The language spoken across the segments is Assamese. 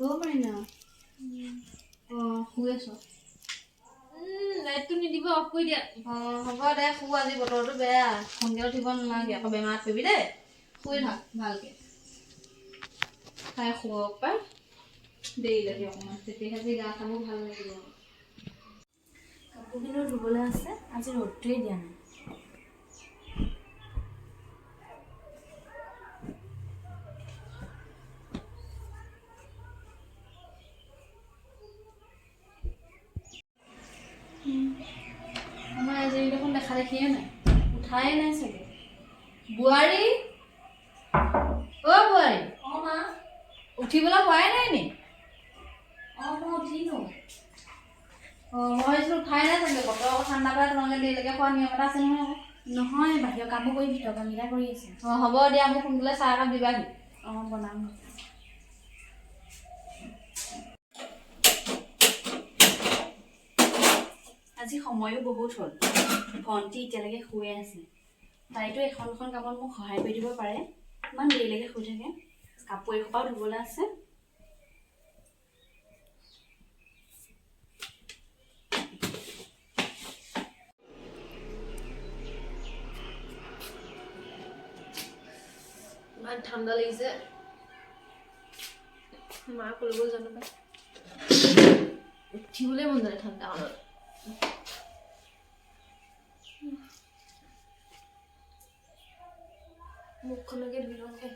অ' মাইনা। অঁ, শুই আছ? লাইটটো নিদিব, অফ কৰি দিয়া। অঁ, হ'ব দে, শু। আজি বতৰটো বেয়া, সোনকালে উঠিব নালাগে, আকৌ বেমাৰত পৰিবি দেই। শুই থাক ভালকে। তাই শুৱক পাই দেৰিলৈকে অকণমান, তেতিয়াহে যে গা চাবোৰ ভাল লাগিব। কাপোৰখিনিও ধুবলৈ আছে, আজি ৰ'দটোৱে দিয়া নাই। আমাৰ এজনী দেখোন দেখা দেখিয়ে নাই, উঠাই নাই চাগে। বোৱাৰী, অ' বোৱাৰী। অঁ মা। উঠিবলৈ হোৱাই নাই নি? অঁ, মই উঠিলোঁ। অঁ, মই ভাবিছিলোঁ উঠাই নাই চাগে। বতৰ আকৌ ঠাণ্ডা পেলাই তোমালোকে দেৰিলৈকে খোৱা নিয়ম এটা আছে নহয় আকৌ। নহয়, বাহিৰৰ কামো কৰি ভিতৰৰ কামকেইটা কৰি আছোঁ। অঁ, হ'ব দিয়া, মোক সোনকালে চাহ একাপ দিবাহি। অঁ, বনাম। আজি সময়ো বহুত হ'ল, ভণ্টি এতিয়ালৈকে শুয়ে আছে। তাইতো এখন দুখন কামত মোক সহায় কৰি দিব পাৰে, ইমান দেৰিলৈকে শুই থাকে। কাপোৰ এসোপাও ধুবলৈ আছে। ইমান ঠাণ্ডা লাগিছে। মা ক'লৈ গ'ল জানো পাই। উঠিবলৈ মন যায় ঠাণ্ডাখনত। মুখখনকে ধুই লওঁগে।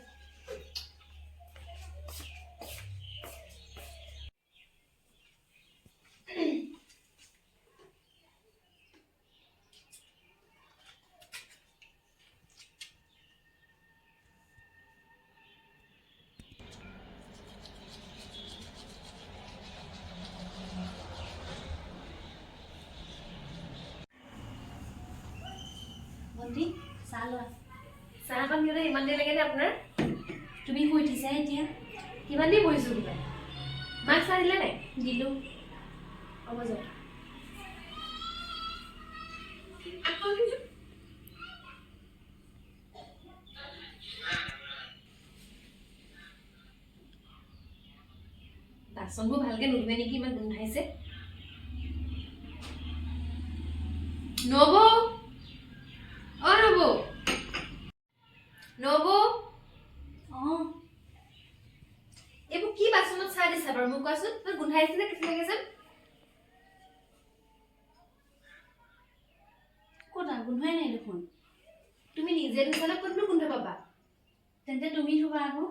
ভণ্টি, চাহ লোৱা। চাহ অকণ দিওঁতে ইমান দেৰি লাগেনে আপোনাৰ? তুমি শুই উঠিছা এতিয়া? কিমান দেৰি বহিছোঁ কিবা। মাক চাহ দিলে নাই? দিলোঁ। হ'ব, যাওক। বাচনবোৰ ভালকে নুধুৱে নেকি? ইমান গোন্ধাইছে। নবৌ, অ নবৌ, নবৌ। অঁ। এইবোৰ কি বাচনত চাহ দিছা বাৰু, মোক কোৱাচোন? ইমান গোন্ধাইছে নে কেঁচা যেন। ক'ত, গোন্ধোৱাই নাই দেখোন। তুমি নিজে ধুইছা নে? ক'তনো গোন্ধ পাবা? তেন্তে তুমি ধুবা আকৌ।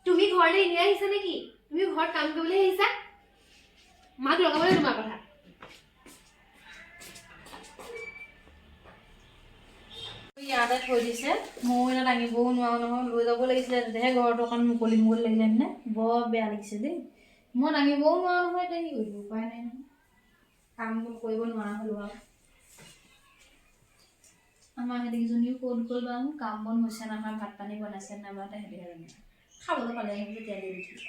তুমি ঘৰলৈ এনেই আহিছা নেকি? তুমি ঘৰত কাম কৰিবলৈ আহিছা? মাক লগাবলৈ তোমাৰ কথা। ইয়াতে থৈ দিছে, ময়ো এতিয়া দাঙিবও নোৱাৰোঁ নহয়। লৈ যাব লাগিছিলে, তেতিয়াহে ঘৰটো অকণ মুকলি মুকলি লাগিলে নে। বৰ বেয়া লাগিছে দেই। মই দাঙিবও নোৱাৰোঁ নহয় এতিয়া, কি কৰিব, উপায় নাই নহয়। কাম বন কৰিব নোৱাৰা হ'লো আৰু। আমাৰ সিহঁতিকেইজনীও ক'ত গ'ল বাৰু? কাম বন হৈছে নহয়, ভাত পানী বনাইছে নাই বাৰু, তেহেঁতিহে জানে। খাবলৈ পালে তেতিয়া দি উঠিব।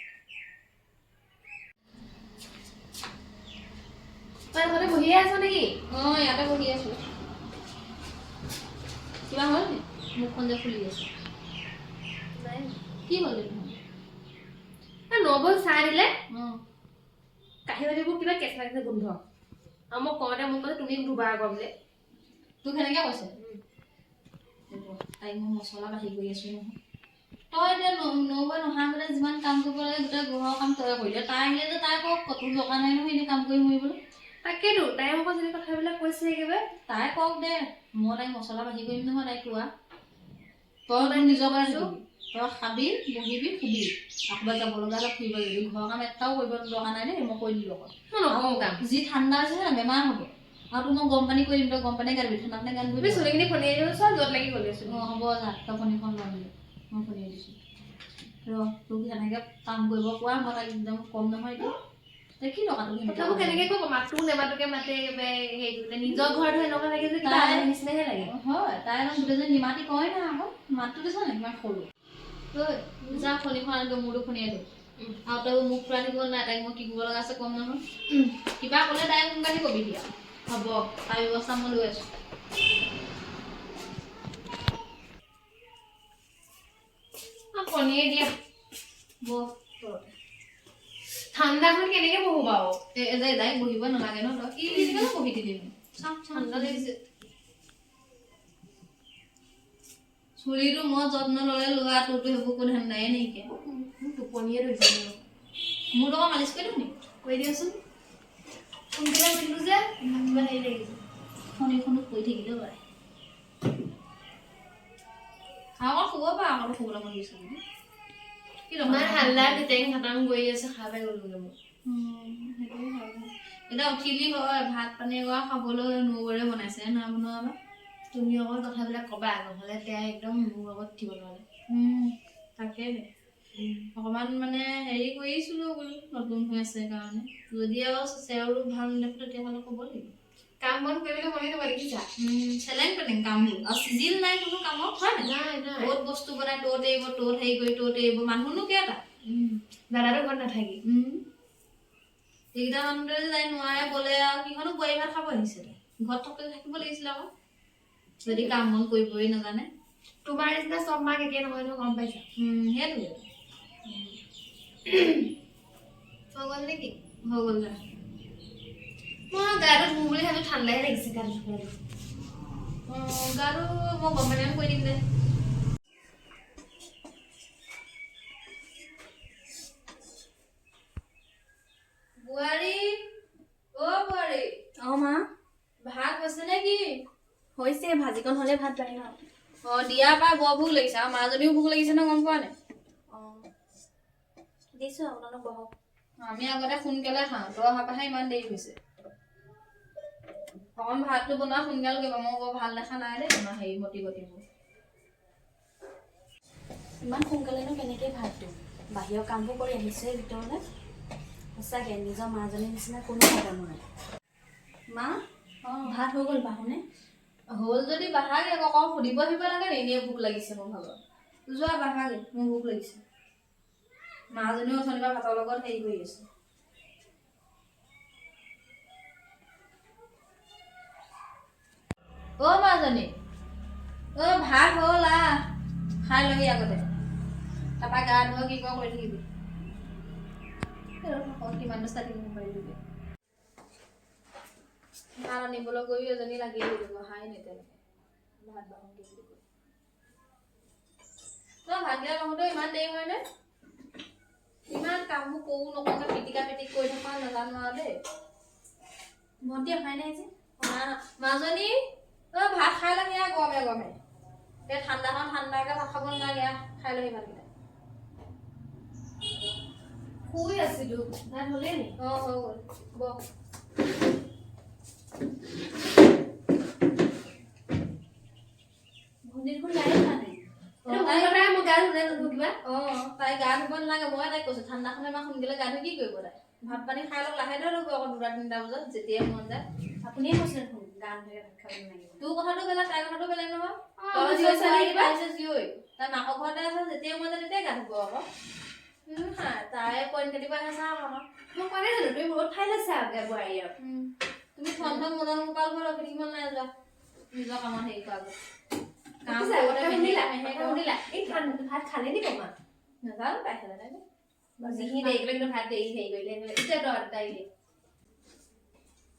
তই ঘৰতে বহিয়ে আছ নেকি? অঁ, ইয়াতে বহি আছোঁ। কিবা হ'ল নি? মুখখন যে ফুলি আছে। নাই। কি হ'ল দেখোন? নবৌ, চাহ দিলে। অঁ। কাঁহী বাতিবোৰ কিবা কেঁচা কেঁচা গোন্ধ আৰু মই কওঁতে মোক কৈছে, তুমি ধুবা আকৌ বোলে। তোক সেনেকে কৈছে? তাইক মই মছলা বাঢ়ি কৰি আছো নহয়। তই এতিয়া নবৌ নহা আগতে যিমান কাম কৰিব লাগে, গোটেই ঘৰৰ কাম তই কৰিলি। তাই আহিলে যে তাই কওক, ক'তো দৰকাৰ নাই নহয় এনেই কাম কৰি মৰিবলৈ। তাকেতো, তাই মোক যদি কথাবিলাক কৈছে একেবাৰে। তাই কওক দে, মই তাইক মছলা বাঢ়ি কৰিম নহয়। তাইক কোৱা, তই তোৰ নিজৰ কথা থাকিবি। তই খাবি, বহিবি, শুবি, আৰু ক'ৰবাত যাব লগা হ'লে ফুৰিব যাবি। ঘৰৰ কাম এটাও কৰিব দৰকাৰ নাই দেই, মই কৰি দিলোঁ আকৌ। মই নকৰোঁ কাম। যি ঠাণ্ডা হৈছে ন, বেমাৰ হ'ব। আৰু তোক মই গৰম পানী কৰি দিম, তই গৰম পানী গা ধুবি, ঠাণ্ডা পানী গা তুমি নুধুবি। চুলিখিনি ফণিয়াই দিব, চোৱা, য'ত লাগি গ'লে চুলি। অঁ, হ'ব, যা, তই ফণিখন লৈ আহিবি, মই ফণিয়াই দিছোঁ। ৰ, তোক সেনেকৈ কাম কৰিব কোৱা, মই তাইক একদম কম নহয় এতিয়া। তই কি টকা তোক? কথাবোৰ কেনেকে ক'ব? মাতো নেমাতোকে মাতে একেবাৰে। হেৰি, নিজৰ ঘৰত এনেকুৱা লাগে যে কিবা আলহী নিচিনাহে লাগে। হয়, তাই একদম গোটেইজনী নিমাতি কয় না আকৌ। মাতটো দিছ নে, কিমান সৰু। ঐ যা, ফণিখন আনগৈ, মূৰটো ফণিয়াই দে। আৰু তই মুখ ফুৰাই থাকিব নাই। তাইক মই কি কৰিব লগা আছে কম নহয়। কিবা ক'লে তাই সোনকালে কবি আৰু। হ'ব, তাৰ ব্যৱস্থা মই লৈ আছোঁ। ফণিয়াই দিয়া। বহ তলতে। ঠাণ্ডাখন কেনেকে বহো বাৰু? তাইক বহিব নালাগে ন তই। কি কেনেকৈ বহি দিলি নো? ঠাণ্ডা লাগিছে। চুলিটো মই যত্ন ল'লে লোৱা, তোৰতো সেইবোৰ একো ধান্দায়ে নাইকিয়া। মোৰ টোপনিয়ে ধৰিছে মোৰ। মূৰটো অকণ মালিচ কৰি দিওঁ নি? কৰি দিয়াচোন। সোনকালে উঠিলো যে কিবা হেৰি লাগিছে। ফোন এইখনো কৰি থাকিলেও পাৰে আৰু অকণ শুব পাৰা, আকৌ শুবলৈ মন গৈছে মোৰ। কি দৰকাৰ? ইমান হাল্লা কেটেং খাটাং কৰি আছে, সাৰ পাই গ'লোগে মই। সেইটোও হয় বাৰু। এতিয়া উঠিলি হয়, ভাত পানী এগৰা খাবলৈ নবৌৰে বনাইছে নাই বনোৱা বা? তুমি অকণ কথাবিলাক ক'বা, নহ'লে তেওঁ একদম মোৰ লগত উঠিব নহ'লে। তাকেহে অকণমান মানে হেৰি কৰিছিলোঁ বোলো, নতুন হৈ আছে কাৰণে। যদি আৰু চেওৰো ভাল নেদেখো তেতিয়াহ'লে ক'ব লাগিব। কাম বন কৰিবলৈ মনে নকৰে, দেখিছা? চেলেং পেলেং কামবোৰ আৰু চিজিল নাই কোনো কামত, হয় নাই? নাই নাই। ক'ত বস্তু বনাই ত'ত এৰিব, ত'ত হেৰি কৰি ত'ত এৰিব। মানুহনো কেইটা? দাদাটো ঘৰত নাথাকি। এইকেইটা মানুহটোৱে যে তাই নোৱাৰে ক'লে আৰু কিহনো বোৱাৰী ভাত খাব আহিছে তাই? ঘৰত থকা থাকিব লাগিছিলে আকৌ, যদি কাম বন কৰিবই নাজানে। তোমাৰ নিচিনা চব মাক একে নহয় নহয়, গম পাইছা? সেইটোৱে। হৈ গ'ল নেকি? হৈ গ'ল যা। মই গাটো ধুওঁ বুলি ভাবি ঠাণ্ডাহে লাগিছে গাটো ধুবলৈ। অঁ, গাটো মই গম পানী কৰি দিম দে। বোৱাৰী, অ' বোৱাৰী। অঁ মা। ভাত হৈছে নে কি? হৈছে, ভাজিকণ হ'লে ভাত বাঢ়িম আৰু। অঁ, দিয়া পাই বৰ ভোক লাগিছে আৰু মাজনীও ভোক লাগিছে ন, গম পোৱা নাই? অঁ, দিছোঁ, আপোনালোক বহক। আমি আগতে সোনকালে খাওঁ, তই অহাৰ পৰাহে ইমান দেৰি হৈছে। অকণ ভাতটো বনোৱা সোনকালে কৰিবা। মই বৰ ভাল দেখা নাই দেই তোমাৰ হেৰি মতি গতিবোৰ। ইমান সোনকালেনো কেনেকৈ ভাত দিওঁ? বাহিৰৰ কামবোৰ কৰি আহিছোহে ভিতৰলৈ। সঁচাকৈ নিজৰ মাজনীৰ নিচিনা কোনো হ'ব নোৱাৰে। মা, ভাত হৈ গ'ল, বাঢ়োনে? হ'ল যদি বাঢ়াগে আকৌ। অকণ সুধিব আহিব লাগে নি? এনেই ভোক লাগিছে মোৰ ভাগৰ। যোৱা বাঢ়াগে, মোৰ ভোক লাগিছে। মাজনীও অথনিৰ পৰা ভাতৰ লগত হেৰি কৰি আছে। অ' মাজনী, অ' ভাত হ'ল, আহ খাই লহি আগতে, তাৰপৰা গা ধুৱ, কি কৰ কৰি থাকিবি। কিমাননো চাই থাকিব পাৰিবিগে? ভাত আনিবলৈ গৈও এজনী লাগি থাকিব, অহাই নাই এতিয়ালৈকে। ভাত বাঢ়োগে বুলি কৈ তই ভাতকেইটা বাঢ়োতেও ইমান দেৰি হয়নে? ইমান কামবোৰ কৰো নকৰোকে পিটিকা পিটিক কৰি থকা নাজানো আৰু দেই। ভণ্টি অহাই নাই যে? মাজনী, অ' ভাত খাই লহি আহ গৰমে গৰমে। এই ঠাণ্ডাখন ঠাণ্ডাকে ভাত খাব নালাগে, আহ খাই লহি ভাতকেইটা। শুই আছিলো, ভাত হ'লেই নি? অঁ, হৈ গ'ল, বহ। ভণ্টি দেখোন গায়ে ধোৱা নাই। এইটো মোৰ কথাই, মই গা ধুলে নুধো কিবা। অঁ, তাই গা ধুব নালাগে। মই তাইক কৈছো, ঠাণ্ডাখনে ইমান সোনকালে গা ধুই কি কৰিব? তাই ভাত পানী খাই লওক, লাহে ধীৰে ধুব আকৌ 2টা 3টা বজাত যেতিয়াই মন যায়। আপুনিয়ে কৈছিলে দেখোন গা নুধুৱাকৈ ভাত খাব নালাগিব। তোৰ কথাটো বেলেগ, তাইৰ কথাটো বেলেগ নহয়। অ, তই মই জীয়ৰী ছোৱালী কিবা। পাইছে জীয়ৰী, তাই মাকৰ ঘৰতে আছে, যেতিয়াই মন যায় তেতিয়াই গা ধুব আকৌ। হা, তাই পইণ্ট কাটিব আহে চা আকৌ আমাক। মই কোৱা নাই জানো, তুমি বহুত ঠাই লৈছা বোৱাৰী আৰু। তুমি থন থন মদন গোপাল ঘৰত ৰখি থাকিব নাই, যোৱা নিজৰ কামত হেৰি কৰা গৈ। কাম দেখিছা, কৰোতে কথা শুনিলা? মেহে কথা কৰোঁ। শুনিলা? এই ভাত খালে নি কমা? নাজানো তাই খালে নাই। যিখিনি দেৰি কৰিলে, কিন্তু ভাত দেৰি হেৰি কৰিলে এতিয়া তই তাইক দিয়ে।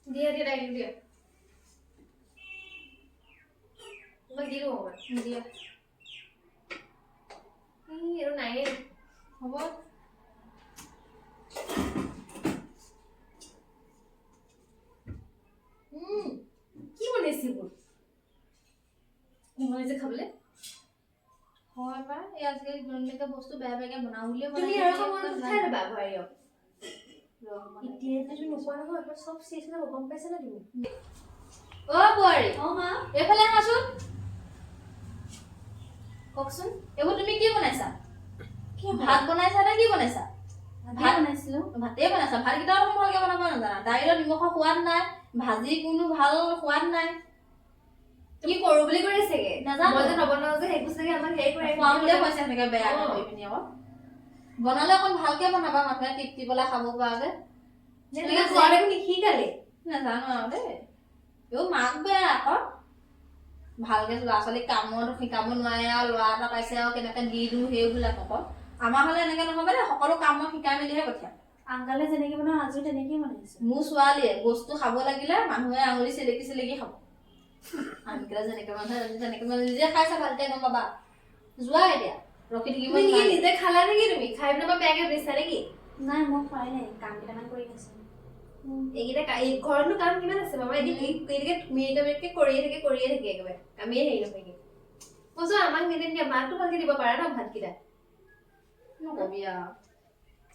দিয়া দিয়া, তাইক দিয়া। তোমাক দি দিওঁ অকণমান। দিয়া। ই, এইটো নায়েই। হ'ব। কি বনাইছে এইবোৰ? মই যে খাবলৈ হয় পাই, এই আজিকালি যোনবিলাকে বস্তু বেয়া বেয়াকে বনাওঁ বুলিয়ে তুমি বনাই আৰু থাকে, অকণমান একো খাই ল'বা বোৱাৰীক। ৰ, অকণমান। এতিয়া যদি তুমি নোখোৱা নহয়, আপোনাৰ চব চেচ হৈ যাব, গম পাইছা নে তুমি? অ' বোৱাৰী। অঁ মা। এইফালে আহাচোন। কওকচোন। এইবোৰ তুমি কি বনাইছা? কি? ভাত বনাইছা নে কি বনাইছা? ভাত বনাইছিলোঁ। ভাতেই বনাইছা? ভাতকেইটাও দেখোন ভালকে বনাব নাজানা। দাইলত নিমখৰ সোৱাদ নাই, ভাজি কোনো ভাল সোৱাদ নাই। তুমি কৰো বুলি কৰি চাগে। নাজানো। মই যে নবনাও যে, সেইবোৰ চাগে আমাক হেৰি কৰে। খুৱাম বুলিয়ে কৈছে সেনেকে বেয়া অ। কৰি পিনি আকৌ। বনালে অকণ ভালকে বনাবা, মানুহে তৃপ্তি পেলাই খাব পৰাকে। তেনেকে ঘৰত একো নিশিকালে। নাজানো আৰু দেই। এইবোৰ মাক বেয়া আকৌ। ভালকে ল'ৰা ছোৱালীক কামত শিকাব নোৱাৰে আৰু ল'ৰা এটা পাইছে আৰু কেনেকে দি দিওঁ সেইবিলাক আকৌ। আমাৰ হ'লে এনেকে নহ'ব দেই, সকলো কাম মই শিকাই মেলিহে পঠিয়াম। আংগালে যেনেকে বনাওঁ আজিও তেনেকেই বনাইছো। মোৰ ছোৱালীয়ে বস্তু খাব লাগিলে মানুহে আঙুলি চেলেকি চেলেকি খাব। আনকালে যেনেকে মানুহে তেনেকে মানে নিজে খাই চাবা, তেতিয়া গম পাবা। যোৱা, এতিয়া ৰখি থাকিব তুমি কি নালাগে। নিজে খালা নেকি? তুমি খাই পেলাই মই বেয়াকে ভাবিছা নেকি? নাই, মই খোৱাই নাই, কাম কেইটামান কৰি আছো। এইকেইটা এই ঘৰতনো কাম কিমান আছে মামা? এদিন এইকেইটা ধুনীয়াকে কৰিয়ে থাকে, কৰিয়ে থাকে, একেবাৰে কামেই হেৰি নহয়গে। কৈছো, আমাক নিদিয়ে দিয়া, মাকটো ভালকে দিব পাৰা ন ভাতকেইটা। নকবি আৰু।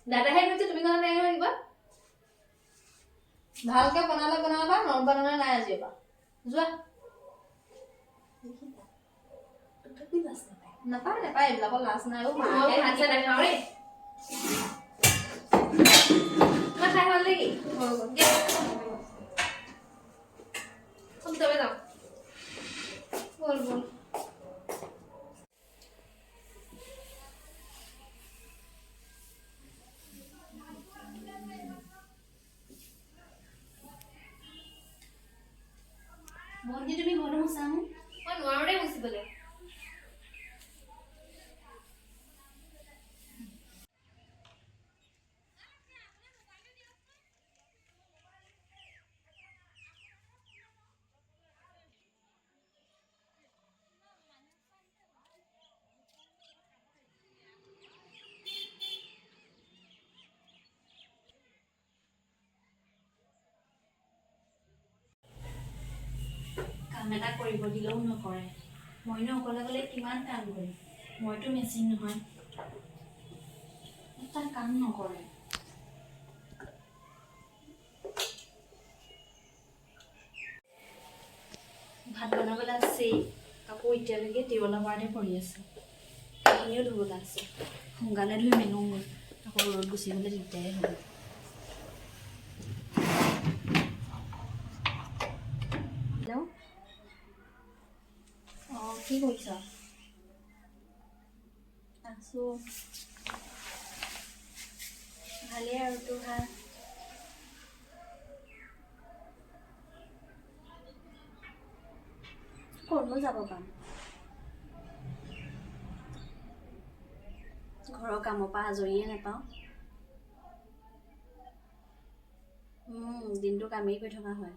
দাদাহে কৈছে, তুমি ক'লা নাই নহয় কিবা। ভালকে বনালে বনাবা, নবনালে নাই। আজিৰ পৰা যোৱা। তথাপিও লাজ নাপায়। নাপায় নাপায়, এইবিলাকৰ লাজ নাই অ'। মই মাকে ভাত চাত নাখাওঁ দেই। তোমাৰ খাই হ'ল নেকি? হৈ গ'ল দিয়া। সোনকালে যাওঁ। বল বল। ভণ্টি, তুমি ঘৰটো মোচানে? মই নোৱাৰো দেই মুচিবলৈ। কাম এটা কৰিব দিলেও নকৰে। মইনো অকলে অকলে কিমান কাম কৰিম? মইতো মেচিন নহয়। এটা কাম নকৰে। ভাত বনাবলৈ আছেই, কাপোৰ এতিয়ালৈকে টেবুলৰ পাৰতে পৰি আছে, সেইখিনিও ধুবলৈ আছে। সোনকালে ধুই মেলোঁগৈ, আকৌ ৰ'দ গুচি গ'লে দিগদাৰে হ'ব। হেল্ল'। অঁ, কি কৰিছ? আছোঁ ভালেই। আৰু তোৰ ভাল? ক'তনো যাব পাম? ঘৰৰ কামৰ পৰা আজৰিয়ে নাপাওঁ। দিনটো কামেই কৰি থকা হয়।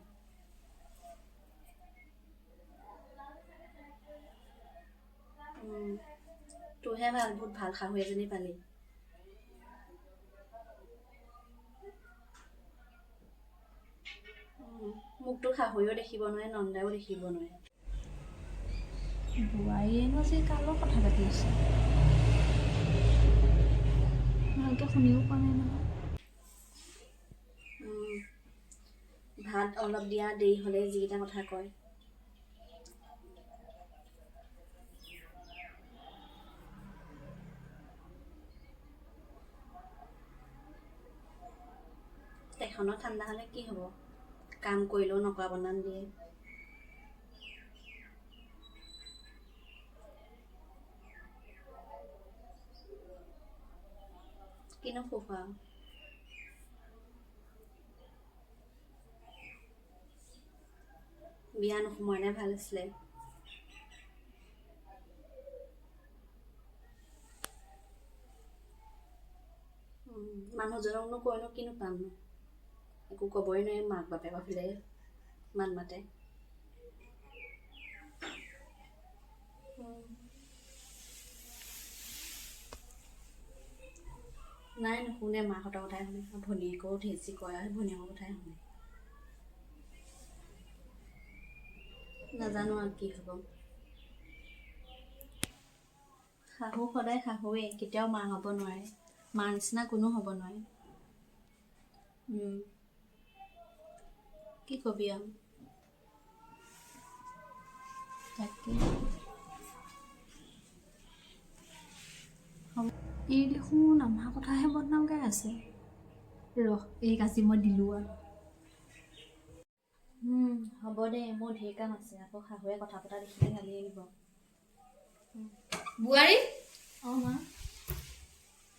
তোৰহে ভাল, বহুত ভাল শাহু এজনী পালি। মোকতো শাহুৱেও দেখিব নোৱাৰে, নন্দায়ো দেখিব নোৱাৰে। বোৱাৰীয়েনো আজি কাৰ লগত কথা পাতি আছে? ভালকে শুনিও পোৱা নাই নহয়। ভাত অলপ দিয়া দেৰি হ'লে যিকেইটা কথা কয়। তেখনত ঠাণ্ডা হ'লে কি হ'ব? কাম কৰিলেও নকৰা বনান দিয়ে। কিনো সুখ আৰু। বিয়া নোসোমোৱালে ভাল আছিলে। মানুহজনকনো কৈনো কিনো পামনো? একো ক'বই নোৱাৰে, মাক বাপেকৰ ফালে মাত মাতে। নাই, নুশুনে, মাকহঁতৰ কথাই শুনে। আৰু ভনীয়েকেও ঢেৰ যি কয় আৰু ভনীয়েকৰ কথাই শুনে। নাজানো আৰু কি হ'ব। শাহু সদায় শাহুৱে, কেতিয়াও মা হ'ব নোৱাৰে। মাৰ নিচিনা কোনো হ'ব নোৱাৰে। কি কবি আৰু। তাকে। এই দেখোন আমাৰ কথাহে বদনাম গাই আছে। ৰহ, এইক আজি মই দিলোঁ আৰু। হ'ব দে, মোৰ ঢেৰ কাম আছে। আকৌ শাহুৱে কথা পতা দেখিলে গালিয়ে দিব। বোৱাৰী। অঁ মা।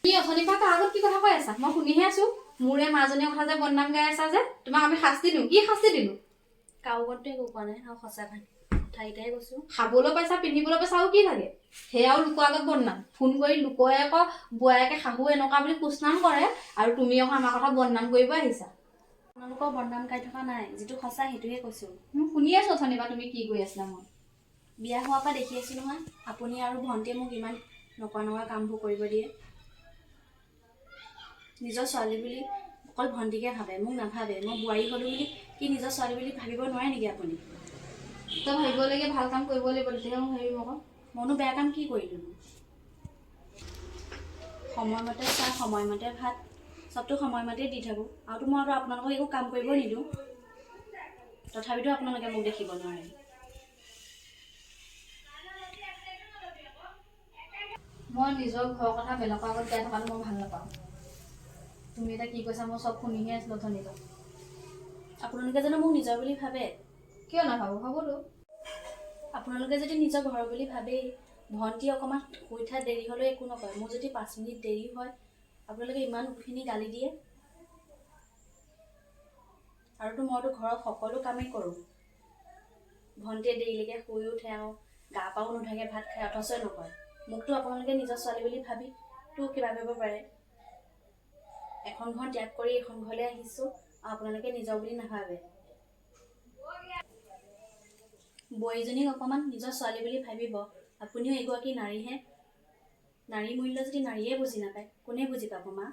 তুমি অথনিৰ পৰা কাৰ আগত কি কথা কৈ আছা? মই শুনিহে আছো। মোৰে মাজনীৰ কথা যে বদনাম গাই আছা যে, তোমাক আমি শাস্তি দিওঁ। কি শাস্তি দিলো? কাৰো আগততো একো কোৱা নাই। আৰু সঁচা কথা কথাকেইটাই কৈছোঁ। খাবলৈ পাইছা, পিন্ধিবলৈ পাইছা, আৰু কি লাগে? সেয়াও লোকৰ আগত বদনাম। ফোন কৰি লোকৰে আকৌ বোৱাৰীয়েকে শাহু এনেকুৱা বুলি কুচনাম কৰে, আৰু তুমি আকৌ আমাৰ কথা বদনাম কৰিব আহিছা। আপোনালোকৰ বদনাম গাই থকা নাই, যিটো সঁচা সেইটোহে কৈছোঁ। মই শুনি আছো অথনিৰ পৰা তুমি কি কৰি আছিলা। মই বিয়া হোৱাৰ পৰা দেখি আছোঁ নহয়, আপুনি আৰু ভণ্টিয়ে মোক ইমান নকৰা নকৰা কামবোৰ কৰিব দিয়ে। নিজৰ ছোৱালী বুলি অকল ভণ্টিকে ভাবে, মোক নাভাবে। মই বোৱাৰী হ'লোঁ বুলি কি নিজৰ ছোৱালী বুলি ভাবিব নোৱাৰে নেকি আপুনি? তই ভাবিব লাগে, ভাল কাম কৰিব লাগিব, তেতিয়াহে মই ভাবিম আকৌ। মইনো বেয়া কাম কি কৰিলোঁনো? সময়মতে চাহ, সময়মতে ভাত, চবতো সময়মতে দি থাকোঁ। আৰুতো মই আৰু আপোনালোকক একো কাম কৰিব নিদিওঁ, তথাপিতো আপোনালোকে মোক দেখিব নোৱাৰে। মই নিজৰ ঘৰৰ কথা বেলেগৰ আগত গাই থকাটো মই ভাল নাপাওঁ। তুমি এতিয়া কি কৈছা মই চব শুনিহে আছিলো অথনিৰ পৰা। আপোনালোকে জানো মোক নিজৰ বুলি ভাবে? কিয় নাভাবো? ভাবোতো। আপোনালোকে যদি নিজৰ ঘৰৰ বুলি ভাবেই, ভণ্টি অকণমান শুই উঠা দেৰি হ'লেও একো নকয়, মোৰ যদি 5 মিনিট দেৰি হয় আপোনালোকে ইমানখিনি গালি দিয়ে। আৰুতো মইতো ঘৰৰ সকলো কামেই কৰোঁ। ভণ্টিয়ে দেৰিলৈকে শুই উঠে আৰু গা পাও নুধুৱাকৈ ভাত খায়, অথচ নকয়। মোকতো আপোনালোকে নিজৰ ছোৱালী বুলি ভাবিতো কিবা কৰিব পাৰে। এখন ঘৰ ত্যাগ কৰি এখন ঘৰলৈ আহিছোঁ আৰু আপোনালোকে নিজৰ বুলি নাভাবে। বোৱাৰীজনীক অকণমান নিজৰ ছোৱালী বুলি ভাবিব। আপুনিও এগৰাকী নাৰীহে। নাৰীৰ মূল্য যদি নাৰীয়ে বুজি নাপায়, কোনে বুজি পাব মা?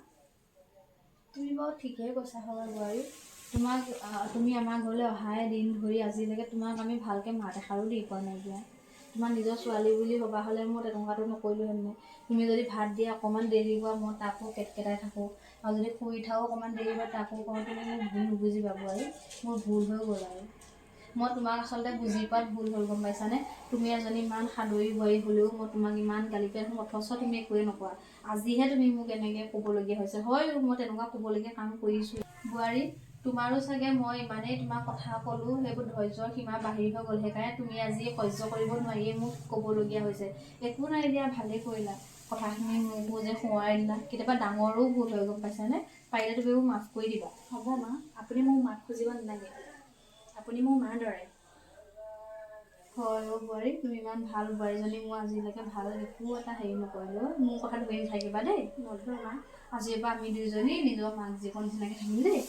তুমি বাৰু ঠিকেই কৈছা হয় বোৱাৰী। তোমাক তুমি আমাৰ ঘৰলৈ অহাই দিন ধৰি আজিলৈকে তোমাক আমি ভালকৈ মাত এষাৰো দি পোৱা নাই দিয়া। তোমাৰ নিজৰ ছোৱালী বুলি ভবা হ'লে মই তেনেকুৱাটো নকৰিলোহেঁতেনে। তুমি যদি ভাত দিয়া অকণমান দেৰি হোৱা, মই তাকো কেটকেটাই থাকোঁ, আৰু যদি শুই উঠাও অকণমান দেৰি হয় তাকো কওঁ। তুমি মোক ভুল নুবুজিবা বোৱাৰী, মোৰ ভুল হৈ গ'ল আৰু মই তোমাক আচলতে বুজি পোৱাত ভুল হ'ল, গম পাইছানে? তুমি এজনী ইমান সাদৰী বোৱাৰী হ'লেও মই তোমাক ইমান গালি পাৰি থাকোঁ, অথচ তুমি একোৱেই নকোৱা। আজিহে তুমি মোক এনেকৈ ক'বলগীয়া হৈছে। হয়, মই তেনেকুৱা ক'বলগীয়া কাম কৰিছোঁ বোৱাৰী। তোমাৰো চাগে মই ইমানেই তোমাক কথা ক'লোঁ, সেইবোৰ ধৈৰ্যৰ সীমা বাহিৰ হৈ গ'ল, সেইকাৰণে তুমি আজি সহ্য কৰিব নোৱাৰিয়ে মোক ক'বলগীয়া হৈছে। একো নাই দিয়া, ভালেই কৰিলা কথাখিনি মোকো যে সোঁৱৰাই দিলা। কেতিয়াবা ডাঙৰো ভুল হৈ, গম পাইছানে? পাৰিলে তুমি মোক মাফ কৰি দিবা। হ'ব মা, আপুনি মোক মাফ খুজিব নালাগে। আপুনি মোৰ মাৰ দৰে। হয় অ' বোৱাৰী, তুমি ইমান ভাল বোৱাৰীজনী, মই আজিলৈকে ভাল একো এটা হেৰি নকৰিলোঁ। মোৰ কথা ধৰি নাথাকিবা দেই। নধৰো মা। আজিৰ পৰা আমি দুইজনী নিজৰ মাক জীয়েকৰ নিচিনাকৈ থাকিম দেই।